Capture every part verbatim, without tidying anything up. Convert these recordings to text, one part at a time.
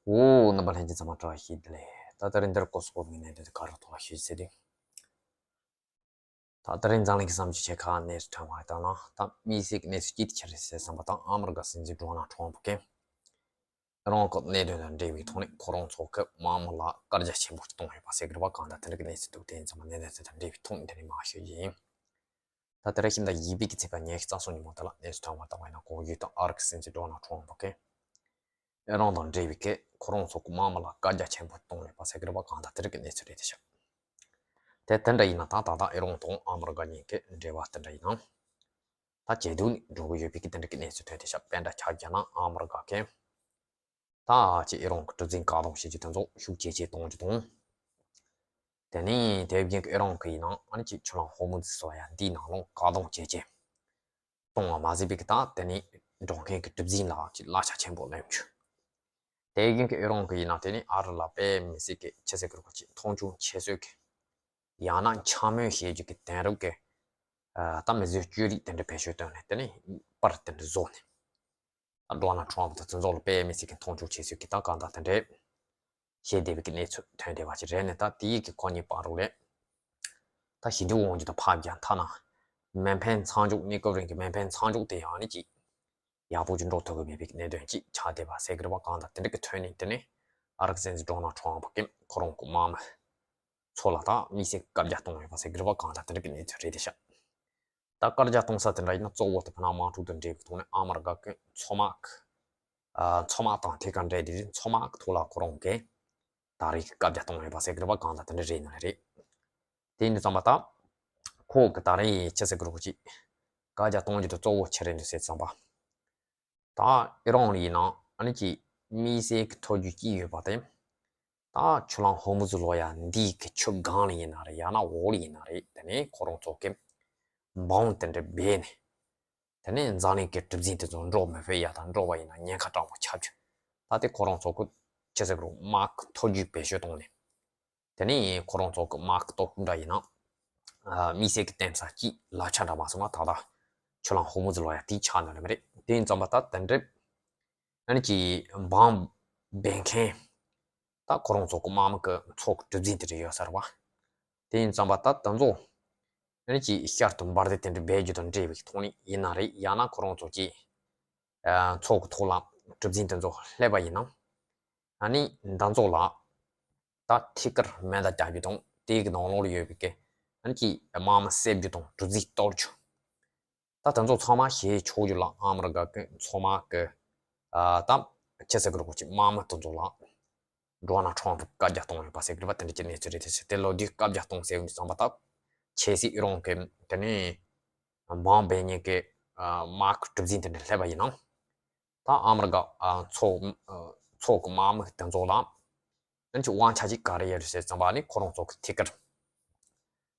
འོ། རྣམ་པ་ལྷན་རྒྱས་ཚང་མ་བཀྲ་ཤིས་བདེ་ལེགས། ད་དེ་རིང་འདིར་ཀོ་སི་ཀོབ་ཀྱི་གནད་དོན་དེ་ག་རེ་ཐོག་ལ་ཞུས་ཟེར་དུས། ད་དེ་རིང་འཛམ་གླིང་གི་བསམ་སྤྱོད་ཆེ་ཁག་གནས་སུ་ཐོན་པ་དང་ལ་ད་དམིགས་བསལ་གྱི་གནས་ཚུལ་གཅིག་དེ་ཆི་རེད་ཟེར་བསམ་པ་དང་། ཨ་མི་རི་ཀ་སྲིད་འཛིན་ཌོ་ནལ་ཊམ་ཕུ་གིས་ཨི་རན་གྱི་གནད་དོན་དང་འབྲེལ་བའི་ཐོག་ནས་ཁོ་རང་ཚོ་གི་དམག་མི་ལ་བཀའ་རྒྱ་ཆེན་པོ་གཏོང་ཡོད་པ་ཟེར་གི་རེད་པ། གང་ལྟར་དེ་འདྲ་གི་གནས་ཚུལ་འདུག་དེ་ཡིན་ཙང་མ་གནད་དོན་དེ་དང་འབྲེལ་བའི་ཐོག་ནས་དེ་ནས་མར་ཞུ་རྒྱུ་ཡིན། ད་དེ་རིང་ཕྱི་ཟླ་བཞི་པའི་གི་ཚེས་པ་ཉི་ཤུ་རྩ་གསུམ་ཉིན་མོ་དེ་ལ་གནས་ཚུལ་ཐོན་པ་ལྟ་བ་ཡིན་ན། གོང་ཞུས་ལྟར་ཨ་རི་གི་སྲིད་འཛིན་ཌོ་ནལ་ཊམ་ཕུ་གིས་ཨི་རན་དང་འབྲེལ་བའི་གི་ཁོ་རང་ཚོ་གི་དམག་མི་ལ་བཀའ་རྒྱ་ཆེན་པོ་གཏོང་ཡོད་པ་ཟེར་གི་རེད་པ། གང་ལྟར་དེ་རིང་གི་གནས་ཚུལ་རེད་དེ་ཤག་དེ་དེ་འདྲ་ཡིན་ན་ད་ད་ལྟ་ཨི་རན་དང་ཨ་མི་རི་ཀ་གཉིས་ཀྱི་འབྲེལ་བ་དེ་འདྲ་ཡིན་ན། ད་ཇེ་སྡུག་ནས་འགྲོ་གི་ཡོད་པའི་གི་དེ་འདྲ་གི་གནས་ཚུལ་ཐོན་ཏེ་ཤག་དཔེར་ན་ཆ་བཞག་ན་ཨ་མི་རི་ཀ་གིས་ད་ཅིག་ཨི་རན་གྱི་གྲུ་གཟིངས་བཀག་སྡོམ་བྱེད་རྒྱུ་དེ་ཚོ་ཤུགས་ཇེ་ཆེ་གཏོང་རྒྱུ་དང་། དེ་ནས་དེ་བཞིན་གྱི་ཨི་རན་གྱིས་ཡིན་ན་ཨ་ནི་ཅིག་ཆུ་ལམ་ཧོར་མུ་ཛི་སོགས་ཡང་འདིའི་ནང་ལོགས་བཀག་སྡོམ་ཇེ་ཆེ་གཏོང་བ་མ་ཟད་པའི་གི་ད་དེ་ནས་འགྲོ་མཁན་གྱི་གྲུ་གཟིངས་ལ་ཅིག་གླ་ཆ་ཆེན་པོ་ལེན་རྒྱུ། དེ་བཞིན་གྱི་ཨི་རན་གྱིས་ཡིན་ན་དེ་ནས་ཨ་རི་ལ་དཔེ་མི་སྲིད་ཀྱི་ཆི་ཟེར་གི་རེད་གོ་ཅིག་མཐོང་ཆུང་བྱེད་སྲོལ་གྱི་ཡང་ན་འཕྱ་སྨོད་བྱེད་རྒྱུ་གི་དེང་རབས་ཀྱི་ཨ་ད་མི་བཟོས་བཅོས་རིག་དེ་འདྲ་བེད་སྤྱོད་བཏོན་ནས་དེ་ནས་པར་དེ་འདྲ་བཟོ་ནས། ད་ཌོ་ནལ་ཊམ་ཕུ་དང་དེ་ཚོ་ལ་དཔེ་མི་སྲིད་ཀྱི་མཐོང་ཆུང་བྱེད་སྲོལ་གྱི་ད་གང་ལྟར་དེ་འདྲའི་བྱེད་བསྡད་པའི་གི་གནས་ཚུལ་ཐོན་བསྡད་པ་ཅིག་རེད། ནས་ད་དེའི་གི་ཁོ་གཉིས་བར་རུ་ལས་ད་ཞི་འགྲིག་འོང་རྒྱུ་དང་ཕབ་རྒྱག་ཐ་ན་མེ་འཕེན་མཚམས་འཇོག་གནས་སྐབས་རིང་གི་མེ་འཕེན་མཚམས་འཇོག་དེ་ཡང་ནི་ཅིག་ཡག་པོ་ཅིག་འགྲོ་ཐུབ་ཀྱི་མེད་པའི་གནད་དོན་ཅིག་ཆགས་བསྡད་པ་ཟེར་གི་རེད་པ། གང་ལྟར་དེ་འདྲ་གི་ཐོན་ནས་དེ་ནས་ཨ་རི་གི་སྲིད་འཛིན་ཌོ་ནལ་ཊམ་ཕུ་གིས་ཁོ་རང་གི་དམག་མི་ཚོ་ལ་ད་དམིགས་བསལ་བཀའ་རྒྱ་གཏོང་ཡོད་པ་ཟེར་གི་རེད་པ། གང་ལྟར་དེ་འདྲ་གི་གནས་ཚུལ་རེད་དེ་ཤག་ད་བཀའ་རྒྱ་གཏོང་ས་དེ་འདྲ་ཡིན་ན་གཙོ་བོ་དེ་ཕ་ནང་དམག་འཁྲུག་དང་འབྲེལ་བའི་ཐོག་ནས་ཨ་མི་རི་ཀ་གི་མཚོ་དམག་གི་ཨ་མཚོ་དམག་དང་ཐད་ཀར་འབྲེལ་ཏེ་མཚོ་དམག་གི་ཐོག་ལ་ཁོ་རང་གིས་ད་རེས་བཀའ་རྒྱ་གཏོང་ཡོད་པ་ཟེར་གི་རེད་པ། གང་ལྟར་དེ་འདྲ་རེད་ནི་རེད། དེ་ཡིན་དུས་ཙམ་པ་ད་ཁོ་གི་ད་རེས་ཆི་ཟེར་གི་རེད་གོ་ཅིག་བཀའ་རྒྱ་གཏོང་རྒྱུ་དེ་གཙོ་བོ་ཆི་རེད་འདུག་ཟེར་ཙམ་པ། ད་ཨི་རན་ལ་ཡིན་ན་ཨ་ནི་ཅིག་དམིགས་བསལ་གྱི་ཐོ་རྒྱུས་ཅིག་ཡོད་པ་དེ། ད་ཆུ་ལམ་ཧོར་མུ་ཛི་ལོགས་ཡ་འདིའི་གི་ཆུ་སྒང་ལ་ཡིན་ན་རེད། ཡང་ན་འོག་ལ་ཡིན་ན་རེད། དེ་ནས་ཁོ་རང་ཚོ་གི་འབམ་དེ་འདྲ་སྦས་ནས། དེ་ནས་འཛམ་གླིང་གི་གྲུ་གཟིངས་དེ་ཚོ་འགྲོ་མི་ཕོད་ཡ་དང་འགྲོ་བ་ཡིན་ན་ཉེན་ཁ་དྲག་པོ་ཆགས་རྒྱུ། ད་དེ་ཁོ་རང་ཚོ་གི་ཆི་ཟེར་གི་རེད་དམག་གི་ཐོ་རྒྱུས་བེད་སྤྱོད་བཏང་ནས། དེ་ནས་ཁོ་རང་ཚོ་གི་དམག་གི་སྟོབས་ཤུགས་འདྲ་ཡིན་ན། ཨ་དམིགས་བསལ་གྱི་གཏན་ས་གཅིག་ལག་ཆ་འདྲ་མ་སོང་ན་ད་ལྟ་ཆུ་ལམ་ཧོར་མུ་ཛི་ལོགས་ཡ་དེ་ཆགས་ནི་རེད་མ་རེད། དེ་ཡིན་ཙམ་པ་ད་དེ་འདྲ་ཨ་ནི་ཅིག་འབམ་སྦས་མཁན་ད་ཁོ་རང་ཚོ་གི་དམག་མི་གི་ཚོ་གི་གྲུ་གཟིངས་དེ་འདྲ་ཡོད་ས་རེད་བ། དེ་ཡིན་ཙམ་པ་ད་དེ་ཚོ་ཨ་ནི་ཅིག་ཤར་དུ་འབར་མདེལ་དེ་འདྲ་སྦས་རྒྱུ་དང་འབྲེལ་བའི་ཐོག་ནས་ཡིན་ན་རེད། ཡང་ན་ཁོ་རང་ཚོ་གི་ཨ་མཚོ་གི་ཐོག་ལ་གྲུ་གཟིངས་དེ་ཚོ་སླེབས་པ་ཡིན་ན། ཨ་ནི་འདི་ཚོ་ལ་ད་ཐད་ཀར་མེ་མདའ་རྒྱག་རྒྱུ་དང་དེའི་གི་ནང་ལོགས་ལ་ཡོད་པའི་གི་ཨ་ནི་ཀྱི་དམག་མི་བསད་རྒྱུ་དང་གྲུ་གཟིངས་གཏོར་རྒྱུ། ད་དེ་ཚོ་ཚང་མ་ཞེ་ཆོག་རྒྱུ་ལ་ཨ་མི་རི་ཀ་གི་མཚོ་དམག་གི་ཨ་ད་ཆི་ཟེར་གི་རེད་གོ་ཅིག་དམག་མི་དེ་ཚོ་ལ་ཌོ་ནལ་ཊམ་ཕུ་བཀའ་རྒྱ་གཏོང་ཡོད་པ་ཟེར་གི་རེད་པ། དེ་འདྲ་ཅིག་གནས་ཚུལ་རེད་དེ། དེ་ལོ་དུས་བཀའ་རྒྱ་གཏོང་ཟེར་ཡོང་དུས་ཙམ་པ་ད་ཆབ་སྲིད་ཨི་རན་གི་དེ་ནས་འབམ་སྦས་མཁན་གི་ཨ་དམག་གི་གྲུ་གཟིངས་དེ་འདྲ་སླེབས་པ་ཡིན་ན། ད་ཨ་མི་རི་ཀ་ཨ་མཚོ་ཨ་མཚོ་གི་དམག་མི་དེ་ཚོ་ལ་ཨ་ནི་ཅིག་དབང་ཆ་ཅིག་ག་རེ་ཡོད་རེད་ཟེར་ཙམ་པ་ནི་ཁོ་རང་ཚོ་གི་ཐད་ཀར་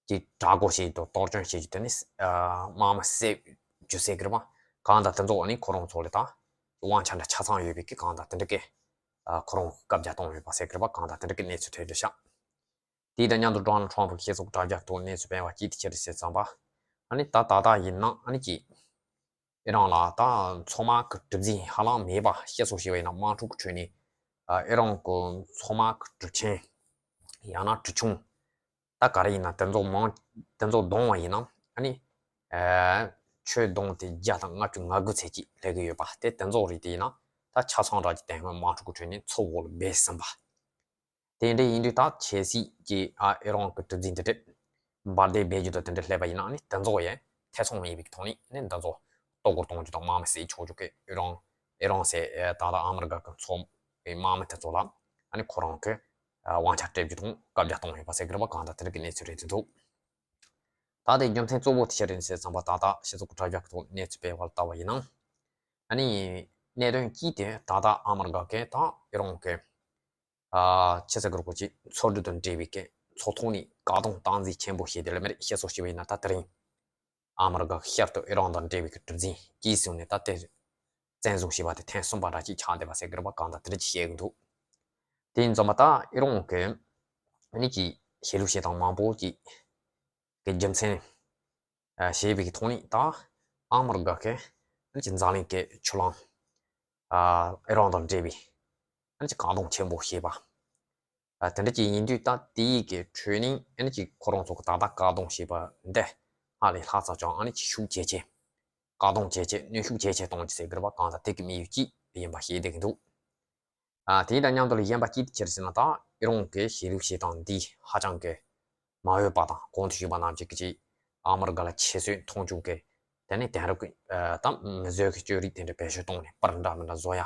ཅིག་དྲག་རྒོལ་བྱེད་རྒྱུ་དང་གཏོར་སྐྱོན་བྱེད་རྒྱུ་དེ་ནི་ཨ་དམག་མི་བསད་རྒྱུ་ཟེར་གི་རེད་པ། གང་ལྟར་དེ་ཚོ་ནི་ཁོ་རང་ཚོ་ལ་ད་དབང་ཆ་འདྲ་ཆ་ཚང་ཡོད་པའི་གི་གང་ལྟར་དེ་འདྲ་གི་ཨ་ཁོ་རང་བཀའ་རྒྱ་གཏོང་ཡོད་པ་ཟེར་གི་རེད་པ། གང་ལྟར་དེ་འདྲ་གི་གནས་ཚུལ་ཐོན་འདུག་ཤག་དེ་དང་མཉམ་དུ་ཌོ་ནལ་ཊམ་ཕུ་གི་སྤྱི་ཚོགས་དྲ་རྒྱ་ཐོག་གནས་ཚུལ་སྤེལ་བ་ཅིག་དེ་ཆི་རེད་ཟེར་ཙམ་པ། ཨ་ནི་ད་ད་ལྟ་ཡིན་ན་ཨ་ནི་ཅིག་ཨི་རན་ལ་ད་མཚོ་དམག་གི་གྲུ་གཟིངས་ཧ་ལམ་མེད་པ་བཤད་སྲོལ་ཞིག་ཡོད་པ་ཡིན་ན། དམག་འཁྲུག་གི་ཁྲོད་ནས་ཨ་ཨི་རན་གི་མཚོ་དམག་གི་གྲུ་ཆེན་ཡང་ན་གྲུ་ཆུང་ད་ག་རེ་ཡིན་ན་དེ་ཚོ་མང་དེ་ཚོ་བསྡོམས་པ་ཡིན་ན་ཨ་ནི་ཨ་ཆོས་བསྡོམས་ཏེ་བརྒྱ་དང་ལྔ་བཅུ་ང་དགུ་ཚད་ཅིག་སླེབས་ཀྱི་ཡོད་པ། དེ་དེ་ཚོ་རེད། དེ་ཡིན་ན་ད་ཆ་ཚང་རག་གི་དེ་སྔོན་དམག་འཁྲུག་གི་ཁྲོད་ནས་མཚོ་འོག་ལ་སྦས་ཟིན་པ། དེ་འདྲ་ཡིན་དུས་ད་ཆབ་སྲིད་ཀྱི་ཨ་ཨི་རན་གྱི་གྲུ་གཟིངས་དེ་འདྲ་འབར་མདེལ་སྦས་རྒྱུ་དང་དེ་འདྲ་སླེབས་པ་ཡིན་ན་ནི་དེ་ཚོ་ཡང་ཐེ་ཚོམ་མེད་པའི་ཐོག་ནས་ནི་འདི་ཚོ་གཏོར་རྒོལ་གཏོང་རྒྱུ་དང་དམག་མི་བསད་འཇོག་རྒྱུ་གི་ཨི་རན་ཨི་རན་ཟེར་ད་ལྟ་ཨ་མི་རི་ཀ་གི་མཚོ་དམག་མི་དེ་ཚོ་ལ་ཨ་ནི་ཁོ་རང་གི་དབང་ཆ་སྤྲད་རྒྱུ་དང་བཀའ་རྒྱ་གཏོང་ཡོད་པ་ཟེར་གི་རེད་པ། གང་ལྟར་དེ་འདྲ་གི་གནས་ཚུལ་རེད་དེ་འདུག་ད་དེ་རྒྱུ་མཚན་གཙོ་བོ་དེ་ཆི་རེད་ཟེར་ཙམ་པ། ད་ལྟ་སྤྱི་ཚོགས་དྲ་རྒྱ་གི་ཐོག་གནས་ཚུལ་སྤེལ་བ་ལྟ་བ་ཡིན་ན། ཨ་ནི་གནད་དོན་གཅིག་དེ་ད་ལྟ་ཨ་མི་རི་ཀ་གི་དང་ཨི་རན་གི་ཨ་ཆི་ཟེར་གི་རེད་གོ་ཅིག་མཚོ་གྲུ་དང་འབྲེལ་བའི་གི་མཚོ་ཐོག་ནས་བཀག་སྡོམ་སྟངས་འཛིན་ཆེན་པོ་བྱས་ཏེ་ལ་མེར་བཤད་སྲོལ་ཞིག་ཡོད་པ་ཡིན་ན། ད་དེ་རིང་ཨ་མི་རི་ཀ་ཤར་དུ་ཨི་རན་དང་འབྲེལ་བའི་གི་གྲུ་གཟིངས་གཅིག་བཟུང་ནས་ད་དེ་བཙན་བཟུང་བྱས་པ་དེ་ཐེངས་གསུམ་པ་འདྲ་ཅིག་ཆགས་བསྡད་པ་ཟེར་གི་རེད་པ། གང་ལྟར་དེ་འདྲ་ཅིག་བཤད་གི་འདུག་དེ་ཡིན་ཙམ་པ་ད་ཨི་རན་གི་ཨ་ནི་ཅིག་ཞལ་ལུགས་བྱེད་སྟངས་མང་པོ་ཅིག་གི་རྒྱུ་མཚན་ཨ་བྱས་པའི་གི་ཐོག་ནས་ད་ཨ་མི་རི་ཀ་གི་ཨ་ནི་ཅིག་འཛམ་གླིང་གི་ཆུ་ལམ་ཨ་ཨི་རན་དང་འབྲེལ་བའི་ ཨ་ནི་ཅིག་བཀག་སྡོམ་ཆེན་པོ་བྱས་པ། ཨ་དེ་འདྲ་ཅིག་ཡིན་དུས་ད་དེ་ཡི་གི་ཁྲོད་ནས་ཨ་ནི་ཅིག་ཁོ་རང་ཚོ་གི་ད་ལྟ་བཀག་སྡོམ་བྱས་པ་འདི་སྔར་ལས་ལྷག་ཙམ་ཀྱང་ཨ་ནི་ཅིག་ཤུགས་ཇེ་ཆེ། བཀག་སྡོམ་ཇེ་ཆེ། གནོན་ཤུགས་ཇེ་ཆེ་གཏོང་རྒྱུ་ཟེར་གི་རེད་པ། གང་ལྟར་དེ་གི་དམིགས་ཡུལ་གཅིག་ཡིན་པ་ཤེས་བསྡད་ཀྱི་འདུག། ཨ་དེ་དང་མཉམ་དུ་ལ་གཞན་པ་གཅིག་དེ་ཅི་རེད་ཟེར་ན། ད་ཨི་རན་གྱི་ཤེས་རིག་བྱེད་སྟངས་འདི་ཧ་ཅང་གི་མ་འོས་པ་དང་། གོང་དུ་ཞུས་པ་ནང་བཞིན་གྱི་ཅིག་ཨ་མི་རི་ཀ་ལ་ཆེ་བསྟོད་མཐོང་ཆུང་གི། དེ་ནས་དེང་རབས་ཀྱི་ཨ་ད་མི་བཟོས་ཀྱི་སྤྱོད་རིག་དེ་འདྲ་བེད་སྤྱོད་གཏོང་ནས་པར་འདྲ་མི་འདྲ་བཟོ་ཡ།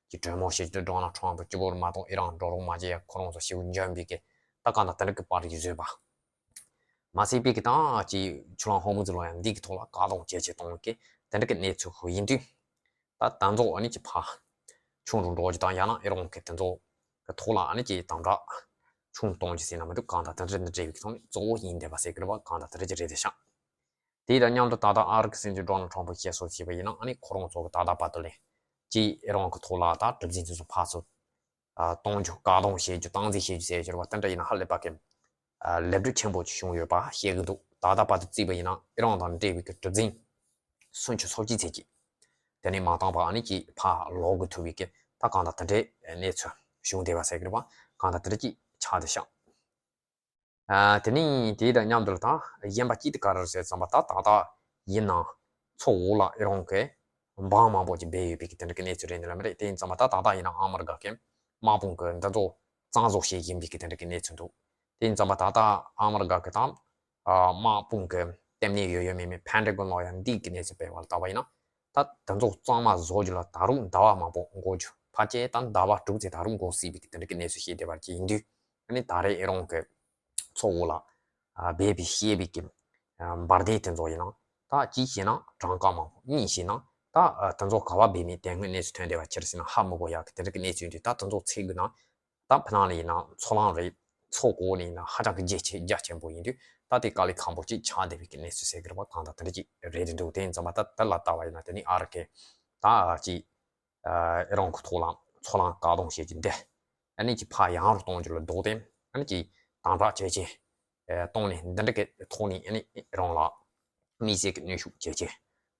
ཀྱི་གྲོས་མོལ་བྱེད་རྒྱུ། ཌོ་ནལ་ཊམ་སྐྱིད་པོ་རེད་མ་གཏོགས་ཨི་རན་འགྲོ་རོགས་མ་བྱེད་ཡ། ཁོ་རང་ཚོ་ཞེ་པོ་འཇོན་པའི་གི་ད་གང་ལྟར་དེ་འདྲ་གི་པར་རིགས་བཟོས་པ། མ་ཟད་པའི་གི་ད་ཅིག་ཆུ་ལམ་ཧོར་མུ་ཛི་ལ་ཡང་འདི་གི་ཐོག་ལ་བཀག་སྡོམ་ཇེ་ཆེ་གཏོང་གི་དེ་འདྲ་གི་གནས་ཚུལ་ཡིན་དུས། ད་ད་ཚོ་ཨ་ནི་ཅིག་ཕར་ཆུང་རུ་འགྲོ་རྒྱུ་དང་། ཡང་ན་ཨི་རན་གྱི་དེ་ཚོ་གི་ཐོག་ལ་ཨ་ནི་ཅིག་དམ་དྲག་ཆུང་གཏོང་རྒྱུ་ཟེར་ན་མི་འདུག། གང་ལྟར་དེ་འདྲ་འདི་འབྲེལ་བའི་གི་ཐོག་ནས་གཙོ་བོ་ཡིན་བསྡད་པ་ཟེར་གི་རེད་པ། གང་ལྟར་དེ་འདྲ་ཅིག་རེད་བསྡད་ཤག། དེ་དང་མཉམ་དུ་ད་ལྟ་ཨ་རི་གི་སྲིད་འཛིན་ཌོ་ནལ་ཊམ་སྐྱིད་པོ་བྱས་པ་ཡིན་ན། ཨ་ནི་ཁོ་རང་ཚོ་གི་ད་ལྟ་བར་དུ་ལས་ཅིག་ཨི་རན་གྱི་ཐོག་ལ་ད་གྲུ་གཟིངས་དེ་ཚོ་ཕར་ཚུར་ཨ་གཏོང་རྒྱུ། བཀག་སྡོམ་བྱེད་རྒྱུ། སྟངས་འཛིན་བྱེད་རྒྱུ་ཟེར་གྱི་རེད་པ། དེ་འདྲ་ཡིན་ན་ཧ་ལས་པ་གི་ཨ་ལེགས་འགྲུབ་ཆེན་པོ་ཅིག་བྱུང་ཡོད་པ་ཤེས་ཀྱི་འདུག། ད་ལྟ་བར་དུ་བརྩིས་པ་ཡིན་ན་ཨི་རན་དང་འབྲེལ་བའི་གི་གྲུ་གཟིངས་སུམ་ཅུ་སོ་གཅིག་ཙམ་ཅིག་དེ་ནས་མ་བཏང་བ་ཨ་ནི་ཅིག་ཕར་ལོག་དགོས་ཐུག་པའི་གི་ད་གང་ལྟར་དེ་འདྲའི་གནས་ཚུལ་བྱུང་བསྡད་པ་ཟེར་གྱི་རེད་པ། གང་ལྟར་དེ་འདྲ་ཅིག་ཆགས་བསྡད་ཤག། ཨ་དེ་ནས་དེ་དང་མཉམ་དུ་ལ་ད་གཞན་པ་གཅིག་དེ་ག་རེ་རེད་ཟེར་ཙམ་པ། ད་ད་ལྟ་ཡིན་ན་མཚོ་འོག་ལ་ཨི་རན་གྱི་འབངས་མང་པོ་ཅིག་སྦས་ཡོད་པའི་གི་དེ་འདྲ་གི་གནས་ཚུལ་རེད་འདི་ལ་མི་རེད། དེ་ཡིན་ཙམ་པ་ད་ད་ལྟ་ཡིན་ན་ཨ་མི་རི་ཀ་གི་དམག་དཔུང་གི་འདི་ཚོ་གཙང་བཟོ་བྱེད་བཞིན་པའི་གི་དེ་འདྲ་གི་གནས་ཚུལ་འདུག། དེ་ཡིན་ཙམ་པ་ད་ལྟ་ཨ་མི་རི་ཀ་གི་ད་ཨ་དམག་དཔུང་གི་ལྟེ་གནས་ཡོད་ཡོད་མེད་མེད་ཕན་ཊ་གོན་ལ་ཡང་འདི་གི་གནས་ཚུལ་སྤེལ་བ་ལ་བལྟས་པ་ཡིན་ན། ད་དེ་ཚོ་གཙང་མ་བཟོ་རྒྱུ་ལ་ད་རུང་ཟླ་བ་མང་པོ་འགོར་རྒྱུ། ཕལ་ཆེར་ད་ཟླ་བ་དྲུག་ཙམ་ད་རུང་འགོར་སྲིད་པའི་གི་དེ་འདྲ་གི་གནས་ཚུལ་བཤད་བསྡད་པ་ཅིག་ཡིན་དུས། ཨ་ནི་ད་རེས་ཨི་རན་གྱི་མཚོ་འོག་ལ་ཨ་སྦས་པའི་བཤད་པའི་གི་ཨ་འབར་མདེལ་དེ་ཚོ་ཡིན་ན། ད་གཅིག་བྱས་ན་གྲངས་ཀ་མང་པོ། གཉིས་བྱས་ན་ད་ཨ་དེ་ཚོ་ག་པར་སྦས་མིན་དེ་སྔོན་གནས་ཚུལ་ཐོན་བསྡད་པ་ཅིག་རེད་ཟེར་ན་ཧ་མི་གོ་ཡག་གི་དེ་འདྲ་གི་གནས་ཚུལ་ཡིན་དུས། ད་དེ་ཚོ་ཚིག་གི་ནང་ད་ཕ་ནང་ལ་ཡིན་ན་མཚོ་གླང་རེད། མཚོ་གོ་ནས་ཡིན་ན་ཧ་ཅང་གི་རྒྱ་ཆེ་རྒྱ་ཆེན་པོ་ཡིན་དུས། ད་དེ་དཀའ་ལས་ཁག་པོ་ཅིག་ཆགས་བསྡད་པའི་གི་གནས་ཚུལ་ཟེར་གི་རེད་པ། གང་ལྟར་དེ་འདྲ་ཅིག་རེད་འདུག། དེ་ཡིན་ཙམ་པ་ད་དེ་ལ་བལྟས་པ་ཡིན་ན། དེ་ནི་ཨ་རི་གི་ད་ཅིག་ཨ་ཨི་རན་གྱི་ཐོག་ལ་མཚོ་གླང་བཀག་སྡོམ་བྱེད་རྒྱུ་འདི་ཨ་ནི་ཅིག་ཕར་ཡང་རུ་གཏོང་རྒྱུ་ལ་ལྡོག་སྟེ། ཨ་ནི་ཅིག་དམ་དྲག་ཇེ་ཆེ་ཨ་གཏོང་ནས། འདི་འདྲ་གི་ཐོག་ནས་ཨ་ནི་ཨི་རན་ལ་དམིགས་བསལ་གྱི་གནོན་ཤུགས་ཇེ་ཆེ་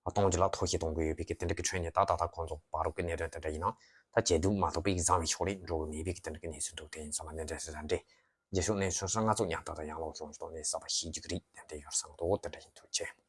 གཏོང་རྒྱུ་ལ་ཐབས་ཤེས་གཏོང་གི་ཡོད་པའི་གི་དེ་འདྲ་གི་ཁྲོད་ནས། ད་ད་ལྟ་ཁོང་ཚོ་བར་དུ་གི་གནད་དོན་དེ་འདྲ་ཡིན་ན། ད་ཇེ་སྡུག་མ་གཏོགས་པའི་བཟང་བའི་ཕྱོགས་ལ་འགྲོ་གི་མེད་པའི་གི་དེ་འདྲ་གི་གནས་ཚུལ་འདུག། དེ་ཡིན་ཙམ་པ་འདི་འདྲ་ཞིག་རེད། རྗེས་ཕྱོགས་གནས་ཚུལ་སོགས་ང་ཚོ་ཉམ་ཐག་དང་ཡང་ལོག་ཤོག་ཅིག་ཏུ་གནས་ས་པ་ཤེས་རྒྱུ་གི་རིགས་དེ་འདྲ་ཡོད་བསམ་འདུག། དེ་འདྲ་ཡིན། ཐུགས་རྗེ་ཆེ།